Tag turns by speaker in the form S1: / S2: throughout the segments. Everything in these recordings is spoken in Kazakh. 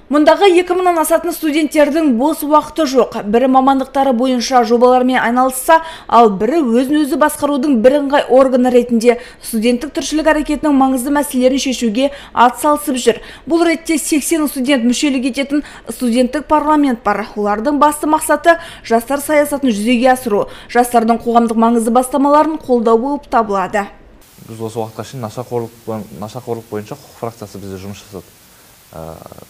S1: Мұндағы 2000-нан асатын студенттердің бос уақыты жоқ. Бірі мамандықтары бойынша жобалармен айналысса, ал бірі өзін өзі басқарудың бірыңғай органы ретінде студенттік тіршілік әрекетінің маңызды мәселелерін шешуге атсалысып жүр. Бұл ретте 80 студент мүшелік ететін студенттік парламент бар. Олардың басты мақсаты жастар саясатын жүзеге асыру, жастардың қоғамдық маңызды бастамаларын қолдау болып табылады.
S2: Біз осы уақытқа шейін нашақорлық бойынша құқық фракциясы бізде жұмыс жасады.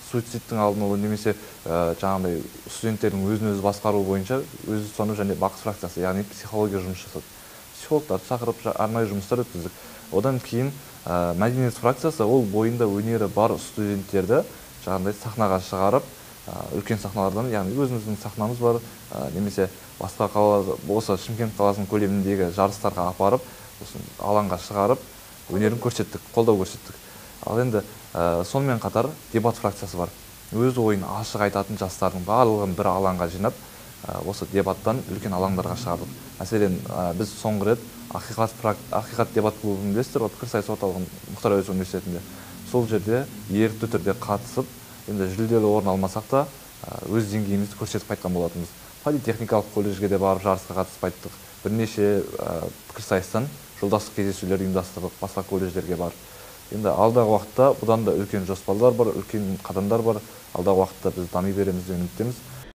S2: Суицидтің алдын алу немесе жаңағыдай студенттердің өзін өзі басқару бойынша өз ұстану және бақыт фракциясы, яғни психология жұмыс жасады. Психологтарды шақырып арнайы жұмыстар өткіздік. Одан кейін мәдениет фракциясы, ол бойында өнері бар студенттерді жаңағыдай сахнаға шығарып, үлкен сахналардан, яғни өзіміздің сахнамыз бар, немесе басқа қалалар, осы Шымкент қаласының көлеміндегі жарыстарға апарып, осы алаңға шығарып, өнерін көрсеттік, қолдау көрсеттік. Ал енді сонымен қатар дебат фракциясы бар. Өз ойын ашық айтатын жастардың барлығын бір алаңға жинап, осы дебаттан үлкен алаңдарға шығардық. Мәселен, біз соңғы рет Ақиқат дебат клубын білесіздер ғой, пікірсайыс орталығын Мұхтар Әуезов университетінде. Сол жерде ерікті түрде қатысып, енді жүлделі орын алмасақ та, өз деңгейімізді көрсетіп қайтқан болатынбыз. Политехникалық колледжге де барып жарысқа қатысып қайттық. Бірнеше пікірсайыстан жолдастық кездесулер ұйымдастырдық, басқа колледждерге барып. Енді алдағы уақытта бұдан да үлкен жоспарлар бар, үлкен қадамдар бар. Алдағы уақытта біз дами береміз деген үміттеміз.